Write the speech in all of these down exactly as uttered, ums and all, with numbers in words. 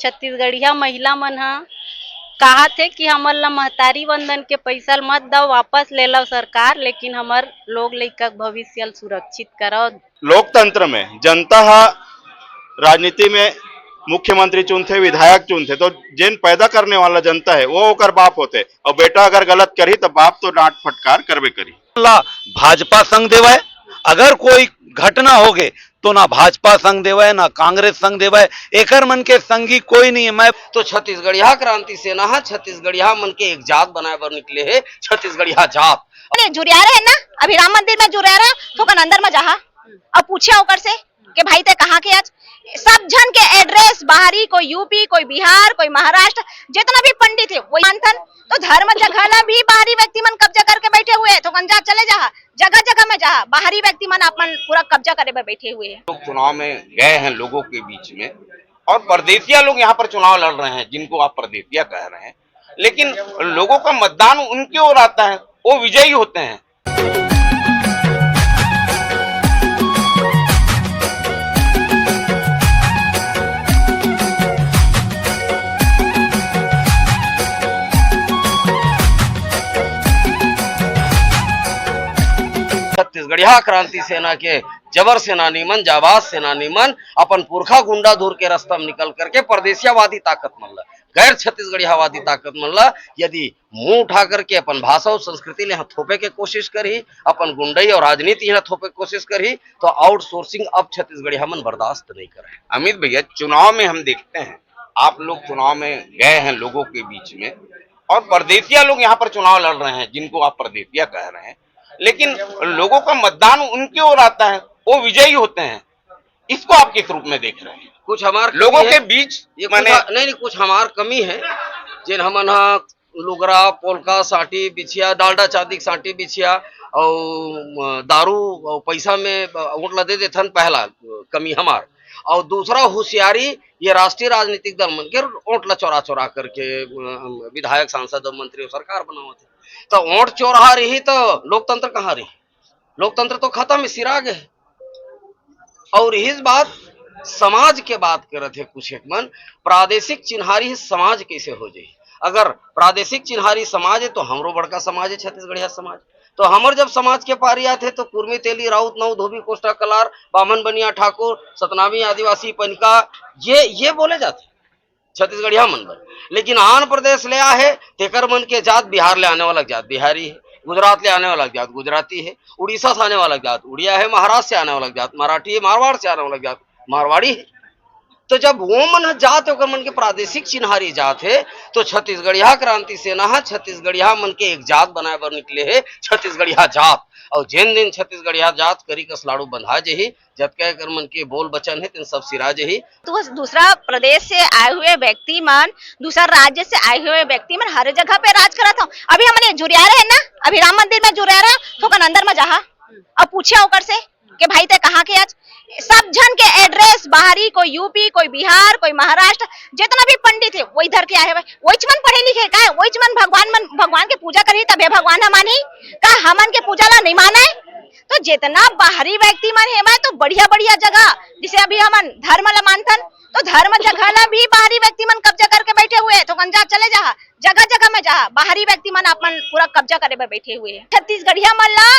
छत्तीसगढ़िया महिला मन ह कहाथे कि हमन ल महतारी वंदन के पइसा ल मत दव, वापस ले लव सरकार, लेकिन हमर लोग लइका के भविष्य ल सुरक्षित करव। लोकतंत्र में जनता ह राजनीति में मुख्यमंत्री चुनथे, विधायक चुनथे, तो जेन पैदा करने वाला जनता है, वो ओकर बाप होथे। और बेटा अगर गलत करही, तो बाप तो डांट फटकार करबे करही। ला भाजपा संग देवय, अगर कोई घटना होगे, तो ना भाजपा संग देवय, ना कांग्रेस संग देवय, एकर मन के संगी कोई नहीं है। मैं तो छत्तीसगढ़िया क्रांति सेना ह छत्तीसगढ़िया मन के एक जात बनाए बर निकले हे, छत्तीसगढ़िया जात। अरे जुरिया रहे ना, अभी राम मंदिर में जुरिया रहे, थोकन अंदर में जाहा, अब पूछे ओकर से कि भाई ते कहाँ के आज? सब झन के एड्रेस बाहरी, कोई यूपी, कोई बिहार, कोई महाराष्ट्र, जितना भी पंडित है वही मानथन। तो धर्म जगह ला भी बाहरी व्यक्ति मन कब्जा करके बैठे हुए हैं, थोकन जा चले जाहा, जगह जगह में जाहा, बाहरी व्यक्ति मन अपन पूरा कब्जा करे बर बैठे हुए हैं। लोग चुनाव में गए हैं लोगों के बीच में, और परदेसिया लोग यहाँ पर चुनाव लड़ रहे हैं, जिनको आप परदेसिया कह रहे हैं, लेकिन लोगों का मतदान उनकी ओर आता है, वो विजयी होते हैं। छत्तीसगढ़िया क्रांति सेना के जबर सेनानी मन, जाबाज सेनानी मन अपन पुरखा गुंडाधुर के रास्ता में निकल करके परदेसियावादी ताकत मन ला, गैर छत्तीसगढ़ियावादी ताकत मन ला यदि मुंह उठा करके अपन भाषा और संस्कृति ले यहाँ थोपे के कोशिश करही, अपन गुंडई और राजनीति यहाँ थोपे के कोशिश करही, तो आउटसोर्सिंग अब छत्तीसगढ़िया मन बर्दाश्त नहीं करे। अमित भैया, चुनाव में हम देखते हैं, आप लोग चुनाव में गए हैं लोगों के बीच में, और परदेसिया लोग यहाँ पर चुनाव लड़ रहे हैं, जिनको आप परदेसिया कह रहे हैं, लेकिन लोगों का मतदान उनकी ओर आता है, वो विजयी होते हैं। इसको आप किस रूप में देख रहे हैं? कुछ हमार कमी लोगों है। के बीच, ये कुछ माने ह-, नहीं, नहीं, कुछ हमार कमी है, जेन हमन हा लुगरा, पोलका, साटी, बिछिया, डालडा चांदी के साटी, बिछिया, और, अ, दारू और पैसा में, अ, वोट ला दे देथन, पहला, अ, कमी हमार। और दूसरा होशियारी, ये राष्ट्रीय राजनीतिक दल मन के वोट ला चोरा चोरा करके, अ, विधायक, सांसद और मंत्री और सरकार बनावत है। तो वोट चोरहा रही तो लोकतंत्र कहाँ रही? लोकतंत्र तो खत्म है, सिरा गए। और इस बात समाज के बात करत हे कुछ एक मन, प्रादेशिक चिन्हारी ही समाज कैसे हो जाही? अगर प्रादेशिक चिन्हारी समाज है तो हमरो बड़का समाज है छत्तीसगढ़िया समाज। तो हमर जब समाज के पारी आथे तो कुर्मी, तेली, राउत, नाऊ, धोबी, कोस्टा, कलार, बामन, बनिया, ठाकुर, सतनामी, आदिवासी, पनिका, ये ये बोले जाथे छत्तीसगढ़िया मन बर। लेकिन आंध्र प्रदेश ले आए हे, तेकर मन के जात, बिहार ले आने वाला जात बिहारी है, गुजरात ले आने वाला जात गुजराती है, उड़ीसा से आने वाला जात उड़िया है, महाराष्ट्र से आने वाला जात मराठी है, मारवाड़ से आने वाला जात मारवाड़ी है। तो जब वो मन ह जात, ओकर मन के प्रादेशिक चिन्हारी जात है, तो छत्तीसगढ़िया क्रांति सेना ह छत्तीसगढ़िया मन के एक जात बनाए बर निकले है, छत्तीसगढ़िया जात। और जेन दिन छत्तीसगढ़िया जात करी कस लाड़ू बंधा जही, जतका एकर मन के बोल बचन हे, तेन सब सिरा जही। तो दूसरा प्रदेश से आए हुए व्यक्ति मन, दूसरा राज्य से आए हुए व्यक्ति मन हर जगह पे राज करत हव। अभी हमन ये जुरिया रहे ना, अभी राम मंदिर में जुरिया रहे, थोकन अंदर में जाहा, अब पूछे ओकर से कि भाई ते कहाँ के आज? सब झन के एड्रेस बाहरी, कोई यूपी, कोई बिहार, कोई महाराष्ट्र, जितना भी पंडित है वही धर के आए हे भाई। वहीच मन पढ़े लिखे का है? वहीच मन भगवान मन, भगवान के पूजा करही तभे भगवान ह मानही का? हमन के पूजा ला नहीं माने? तो जितना बाहरी व्यक्ति मन हे, मैं तो बढ़िया बढ़िया जगह, जैसे अभी हमन धर्म ला मानथन, तो धर्म जगह ला भी बाहरी व्यक्ति मन कब्जा करके बैठे हुए हैं। तो गंजा चले जाहा, जगह जगह में जाहा, बाहरी व्यक्ति मन अपन पूरा कब्जा करे बर बैठे हुए हैं। छत्तीसगढ़िया मन ला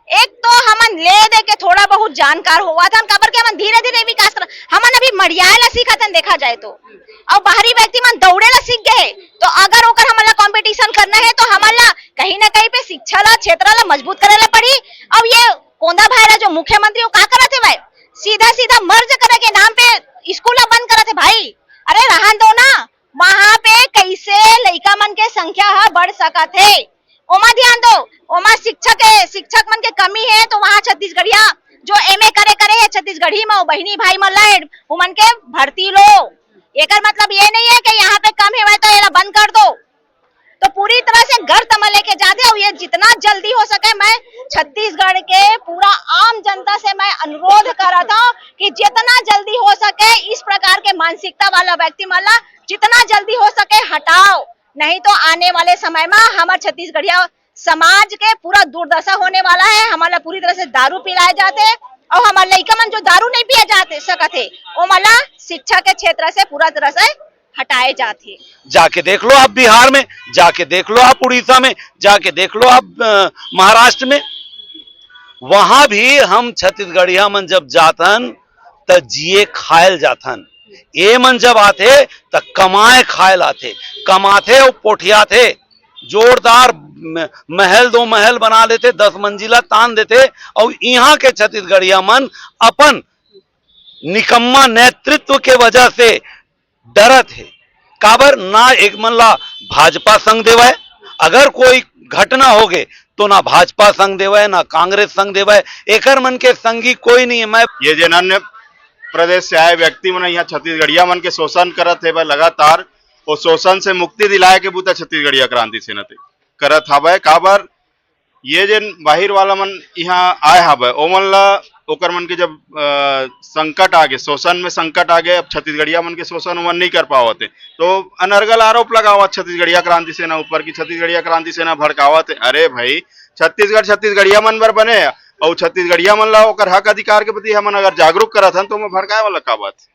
एक तो हमन ले दे के थोड़ा बहुत जानकार होवत हन, काबर के हमन धीरे धीरे विकास कर, हमन अभी मड़ियाए ला सीखत हन देखा जाए तो, और बाहरी व्यक्ति मन दौड़े ला सीख गए हे। तो अगर ओकर हमन ला कंपटीशन करना है तो हमन ला कहीं ना कहीं पे शिक्षा ला, क्षेत्र ला मजबूत करे ला पड़ी। अब ये कोंदा भाई ला जो मुख्यमंत्री, वो का करत हे भाई? सीधा सीधा मर्ज करे के नाम पे स्कूल ला बंद करत हे भाई। अरे रहन दो ना, वहां पे कैसे लइका मन के संख्या ह बढ़ सकत हे, ओमा ध्यान दो। ओमा शिक्षक है, शिक्षक मन के कमी है, तो वहां छत्तीसगढ़िया जो एमए करे करे है छत्तीसगढ़ी में, वो बहिनी भाई मन ला एड-, उमन के भर्ती लो। एकर मतलब ये नहीं है कि यहाँ पे कम है, वह तो एला बंद कर दो। तो पूरी तरह से गर्त में लेके जाते, और ये जितना जल्दी हो सके, मैं छत्तीसगढ़ के पूरा आम जनता से मैं अनुरोध करत हूँ कि जितना जल्दी हो सके इस प्रकार के मानसिकता वाला व्यक्ति मन ला जितना जल्दी हो सके हटाओ, नहीं तो आने वाले समय में हमर छत्तीसगढ़िया समाज के पूरा दुर्दशा होने वाला है। हमन ला पूरी तरह से दारू पिलाए जाते और हमर लइका मन जो दारू नहीं पिया जाते सकत हे, ओमन ला शिक्षा के क्षेत्र से पूरा तरह से हटाए जात हे। जाके देख लो आप बिहार में, जाके देख लो आप उड़ीसा में, जाके देख लो आप अ, महाराष्ट्र में। वहां भी हम छत्तीसगढ़िया मन जब जाथन, त जिए खायल जाथन। ए मन जब आथे, त कमाए खायल आथे। कमाथे अउ पोठियाथे, जोरदार म- महल, दो महल बना लेथे, दस मंजिला तान देथे। अउ इहां के छत्तीसगढ़िया मन अपन निकम्मा नेतृत्व के वजह से डरत हे। काबर ना एक मन ला भाजपा संग देवय, अगर कोई घटना होगे तो ना भाजपा संग देवय, ना कांग्रेस संग देवय, एकर मन के संगी कोई नहीं है। मैं ये जेन अन्य प्रदेश से आए व्यक्ति मन यहाँ छत्तीसगढ़िया मन के शोषण करत हे भाई लगातार, वो शोषण से मुक्ति दिलाए के बूता छत्तीसगढ़िया क्रांति सेना ते करत हवय। काबर ये जेन बाहिर वाला मन यहाँ आए हवय, ओमन ला ओकर मन के जब अ, संकट आगे, शोषण में संकट आगे, अब छत्तीसगढ़िया मन के शोषण ओमन नहीं कर पावत हे, तो अनर्गल आरोप लगावत छत्तीसगढ़िया क्रांति सेना ऊपर कि छत्तीसगढ़िया क्रांति सेना भड़कावत हे। अरे भाई, छत्तीसगढ़ छत्तीसगढ़िया मन बर बने हे, अउ छत्तीसगढ़िया मन ला ओकर हक अधिकार के प्रति हमन अगर जागरूक करत हन, तो ओमा भड़काए वाला का बात हे?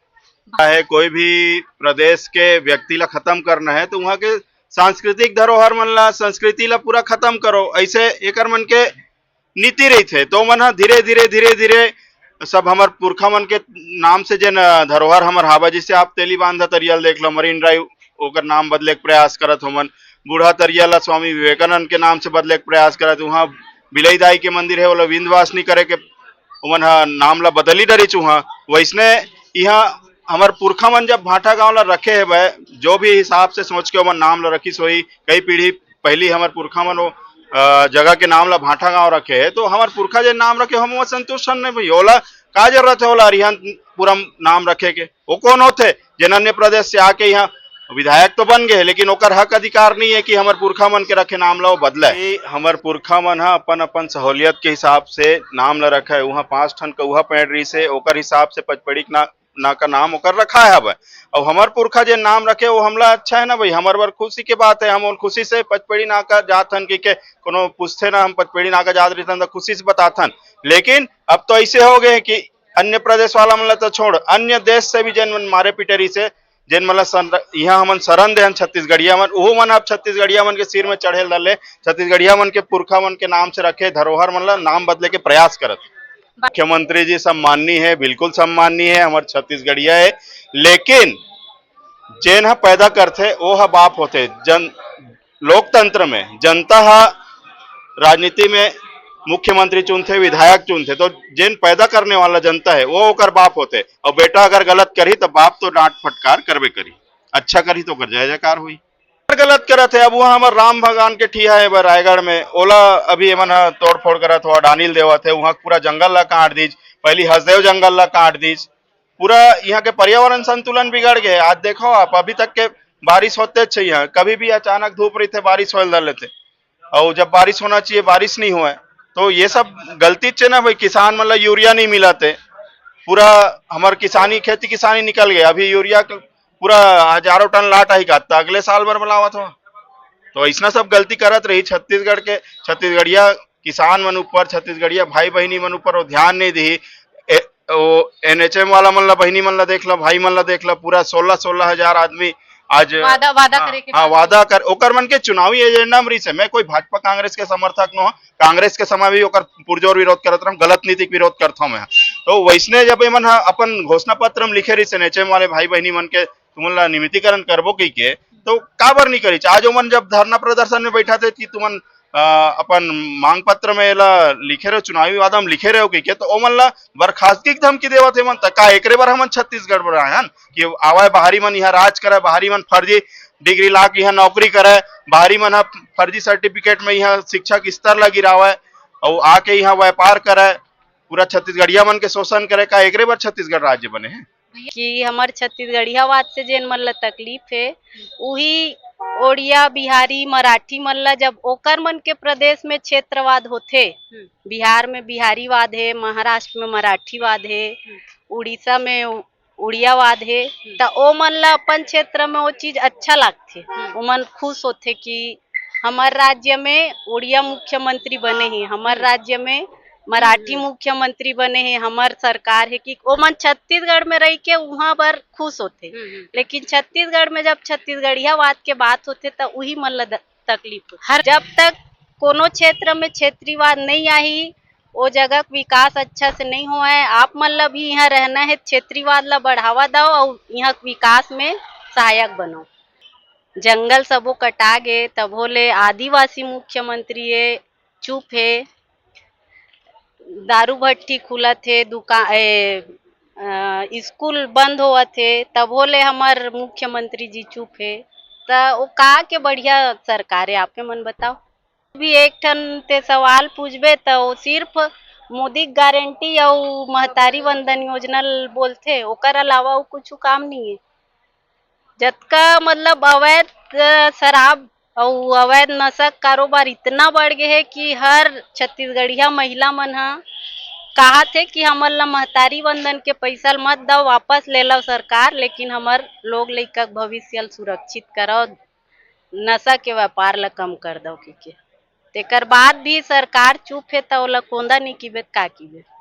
चाहे कोई भी प्रदेश के व्यक्ति ला खत्म करना है, तो वहाँ के सांस्कृतिक धरोहर मन ला, संस्कृति ला पूरा खत्म करो। ऐसे एकर मन के नीति रहिथे, तो मन ह धीरे धीरे धीरे धीरे सब हमर पुरखा मन के नाम से जेन धरोहर हमर हावय, जैसे आप तेली बांधा तरिया ल देख लो, मरीन ड्राइव ओकर नाम बदले के प्रयास करत होमन। बूढ़ा तरिया ला स्वामी विवेकानंद के नाम से बदले के प्रयास करत, वहाँ बिलई दाई के मंदिर है, ओला विंध्यवासिनी करे के ओमन ह नाम ला बदली डरिच उहाँ। वैसने इहाँ हमर पुरखा मन जब भांठा गांव ला रखे हेवय, जो भी हिसाब से सोच के ओमन नाम ला रखिस होही, कई पीढ़ी पहली हमर पुरखा मन वो अ, जगह के नाम ला भांठा गांव रखे हे, तो हमर पुरखा जे नाम रखे, हम वो संतुष्ट हन नहीं भाई। ओला का जरूरत है ओला अरिहंतपुरम नाम रखे के? वो कौन होथे जेन अन्य प्रदेश से आके यहाँ विधायक तो बन गए, लेकिन ओकर हक अधिकार नहीं है कि हमर पुरखा मन के रखे नाम ला वो बदले। ये हमर पुरखा मन ह अपन अपन सहूलियत के हिसाब से नाम ला रखे। वहाँ पांच ठन कौहा पैड़ रही से, ओकर हिसाब से पचपड़ी के ना, ना का नाम ओकर रखाए हवय। अउ हमर पुरखा जे नाम रखे, वो हमला अच्छा है ना भाई, हमर बर खुशी के बात है। हम उन खुशी से पचपड़ी ना का जात हन कि के कोनो पूछथे ना, हम पचपड़ी ना का जात रहितन त खुशी से बताथन। लेकिन अब तो ऐसे हो गए कि अन्य प्रदेश वाला मन ला तो छोड़, अन्य देश से भी जेन मन मारे पीटे रही से, जेन मन ला सर-, यहाँ हमन शरण देहन छत्तीसगढ़िया मन, उहू मन अब छत्तीसगढ़िया मन के सिर में चढ़े ल धर ले, छत्तीसगढ़िया मन के पुरखा मन के नाम से रखे धरोहर मन ला नाम बदले के प्रयास करत। मुख्यमंत्री जी सम्माननीय है, बिल्कुल सम्माननीय है, हमर छत्तीसगढ़िया है, लेकिन जेन ह पैदा करथे, वो ह बाप होथे। जन, लोकतंत्र में जनता ह राजनीति में मुख्यमंत्री चुनथे, विधायक चुनथे, तो जेन पैदा करने वाला जनता है, वो ओकर बाप होथे। और बेटा अगर गलत करही, तो बाप तो डांट फटकार करबे करही, अच्छा करही तो ओकर जय जयकार होही। गलत करत है। अब वहाँ हमर राम भगवान के ठिया है बर रायगढ़ में, ओला अभी एमन ह तोड़फोड़ करत हो, डानिल देवत है। वहाँ पूरा जंगल ला काट दीज, पहली हसदेव जंगल ला काट दीज, पूरा यहाँ के पर्यावरण संतुलन बिगड़ गए। आज देखो आप, अभी तक के बारिश होते छ यहाँ, कभी भी अचानक धूप रही थे, बारिश होल धर लेते, और जब बारिश होना चाहिए, बारिश नहीं हुआ है। तो ये सब गलती चे ना भाई, किसान मतलब यूरिया नहीं मिलाते, पूरा हमर किसानी, खेती किसानी निकल गए। अभी यूरिया के पूरा हजारों टन लाट आई का, त अगले साल बर बनावत हो। तो ऐसना सब गलती करत रही छत्तीसगढ़ के, छत्तीसगढ़िया किसान मन ऊपर, छत्तीसगढ़िया भाई बहिनी मन ऊपर वो ध्यान नहीं दी। ए, वो एनएचएम वाला मन ला, बहिनी मन ला देख ला, भाई मन ला देख ला, पूरा सोलह सोलह हजार आदमी आज वादा, वादा हाँ, करे के हाँ, बाद। वादा कर, ओकर मन के चुनावी एजेंडा में रहिस हे। मैं कोई भाजपा कांग्रेस के समर्थक नो, कांग्रेस के समय भी ओकर पुरजोर विरोध करत रहूं, गलत नीति के विरोध करत हूं मैं। तो वैसने जब एमन ह अपन घोषणा पत्र में लिखे रहिस हे एनएचएम वाले भाई बहिनी मन के, तुमन ला नियमितीकरण करबो कही के, तो काबर नहीं करिस? आज ओमन जब धरना प्रदर्शन में बैठा थे कि तुमन अ, अपन मांग पत्र में एला लिखे रहो, चुनावी वादा में लिखे रहो कहिके, तो ओमन ला बर्खास्तगी के धमकी देवत हे मन। त का एकरे बर हमन छत्तीसगढ़ बर आए हन कि आवे बाहरी मन यहाँ राज करे, बाहरी मन फर्जी डिग्री ला के यहाँ नौकरी करे, बाहरी मन ह फर्जी सर्टिफिकेट में यहाँ शिक्षा के स्तर ला गिरावे, अउ आके यहाँ व्यापार करे, पूरा छत्तीसगढ़िया मन के शोषण करे? का एकरे बर छत्तीसगढ़ राज्य बने हे? कि हमर छत्तीसगढ़ियावाद से जेन मन ल तकलीफ हे, उही ओड़िया, बिहारी, मराठी मन ल, जब ओकर मन के प्रदेश में क्षेत्रवाद होथे, हम्म। बिहार में बिहारीवाद हे, महाराष्ट्र में मराठीवाद हे, हम्म। उड़ीसा में उ-, उड़ियावाद हे, हम्म। त ओ मन ल अपन क्षेत्र में वो चीज अच्छा लागथे। हम्म। ओमन खुश होथे कि हमर राज्य में उड़िया मुख्यमंत्री बने हे, हमर हम्म। राज्य में मराठी हम्म। मुख्यमंत्री बने हे, हमर सरकार हे, कि ओमन छत्तीसगढ़ में रह के उहाँ बर खुश होथे। हम्म, हम्म। लेकिन छत्तीसगढ़ में जब छत्तीसगढ़ियावाद के बात होथे, त उही मन ल द-, तकलीफ होथे। हर जब तक कोनो क्षेत्र में क्षेत्रीवाद नहीं आही, ओ जगह के विकास अच्छा से नहीं होवय। आप मन ल भी इहाँ रहना हे, क्षेत्रीवाद ल बढ़ावा दव अउ इहाँ के विकास में सहायक बनव। जंगल सबो कटा गे, तभो ले आदिवासी मुख्यमंत्री ए, चुप हे। दारू भट्टी खुलत हे, दुकान, ए, अ, स्कूल बंद होवत हे, तभो ले हमर मुख्यमंत्री जी चुप हे। त ओ का के बढ़िया सरकार हे, आपे मन बताव। भी एक ठन ते सवाल पूछबे, त ओ सिर्फ मोदी गारंटी अउ महतारी वंदन योजना ल बोलथे, ओकर अलावा अउ कुछु काम नहीं हे। जतका मतलब अवैध, अ, शराब अउ अवैध नशा के कारोबार इतना बढ़ गे हे कि हर छत्तीसगढ़िया महिला मन ह काहत हे कि हमन ल महतारी वंदन के पैसा ल मत दव, वापस ले लव सरकार, लेकिन हमर लोग लइका के भविष्य ल सुरक्षित करव, नशा के व्यापार ल कम कर दव कहिके। तेकर बाद भी सरकार चुप हे, त ओला कोंदा नहीं किबे, त का किबे?